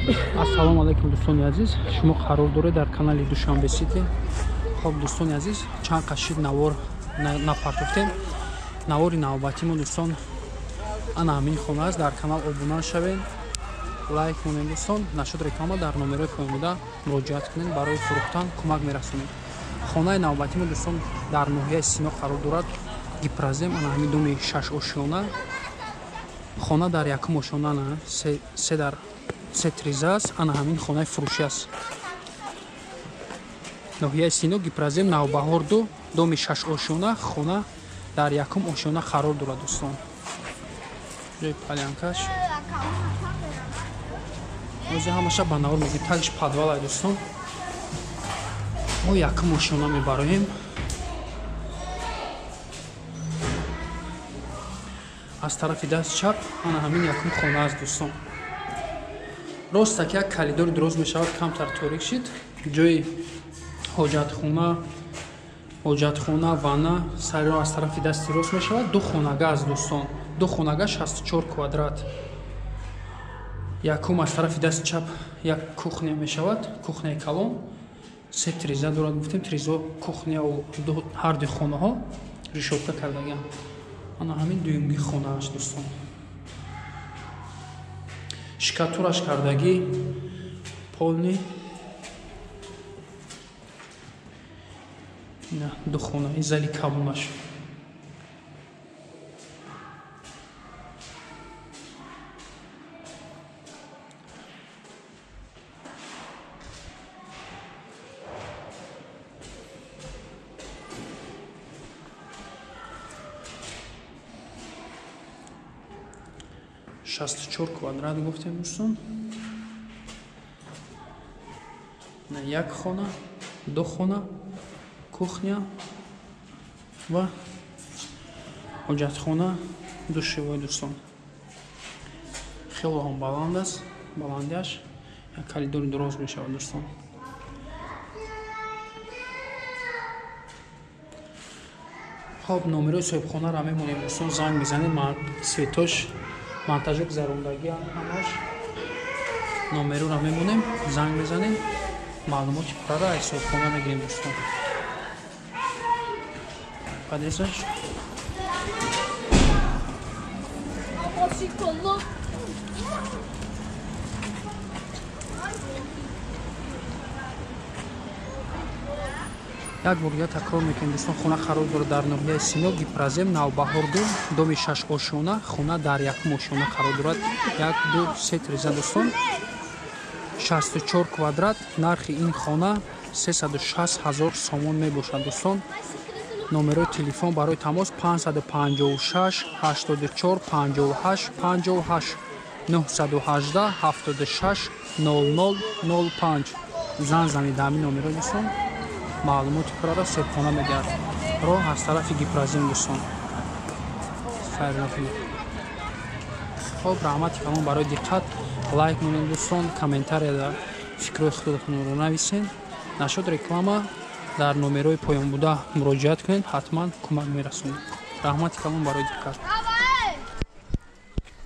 Ассалому алайкум дӯстони азиз, шумо қарор доред дар канали Душанбе Сити. Хоб дӯстони азиз, чанд қашид навор напартофтем. Навори навбатӣ мо дӯстон ана ҳамин хона аст. Дар канал обуна шавед, лайк монед дӯстон. Нашуд реклама дар номерои поёнбуда муроҷиат кунед, барои фурӯхтан кӯмак мерасонед. Хонаи навбатӣ мо дӯстон дар ноҳияи Сино қарор дорад. Гипрозем ана ҳамин доми шаш ошёна. Хона дар якум ошёна ана се дар се триза аст. Ана ҳамин хонаи фурӯшӣ аст. Ноҳияи Сино, Гипрозем, Навбаҳор 2, доми шаш ошёна, хона дар якум ошёна қарор дорад дӯстон. Ҷои палянкаш. Ози ҳамаша ба навор мегирем. Тагиш подвал ай дӯстон. Мо якум ошёна мебароем. Аз тарафи даст чап ана ҳамин якум хона аст дӯстон. Роста ки як коридори дроз мешавад, камтар торик шид. Ҷои ҳоҷатхона, ванна сариро аз тарафи дасти рост мешавад. Ду хонага аст дӯстон. Ду хонага 64 квадрат. Якум аз тарафи дасти чап як кухня мешавад, кухняи калон. Се триза дорад, гуфтем тризо кухняву ҳар ду хонаҳо решётка кардагианд. Ана ҳамин дуюмги хонааш дӯстон. Шикатураш кардагӣ полни. Ду хона, ин зали калонаш. Шасту чор квадрат гуфтем дӯстон. Як хона, ду хона, кухня ва ҳоҷатхона, душевой дӯстон. Хело ҳам баланд аст, баландиаш як коридори дроз мешавад дӯстон. Хоб номерои соҳибхонаро мемонем дӯстон, занг мезанем, светош монтажо гузарондагиам ҳамаш. Номероро мемонем, занг мезанем, маълумоти пурраро аз соҳибхона мегирем дӯстон. Адресаш як бор дигар такрор мекунем дӯстон. Хона қарор дорад дар ноҳияи Сино, Гипрозем, Навбаҳор 2, доми шаш ошёна, хона дар якум ошёна қарор дорад. 1, 2, 3 триза дӯстон. 64 квадрат. Нархи ин хона 360 000 сомон мебошад дӯстон. Номерои телефон барои тамос 556 84 58 58 918 76 00 05. Занг занед ҳамин номеро дӯстон. Маълумоти пурраро соҳибхона медиҳад. Роҳ аз тарафи Гипрозем дӯстон. Хайр накунед. Хоб раҳмати калон барои диққат. Лайк монед дӯстон, комментарияда фикрҳои худатонро нависед. Нашуд реклама дар номерои поёнбуда муроҷиат кунед, ҳатман кӯмак мерасонед. Раҳмати калон барои диққат.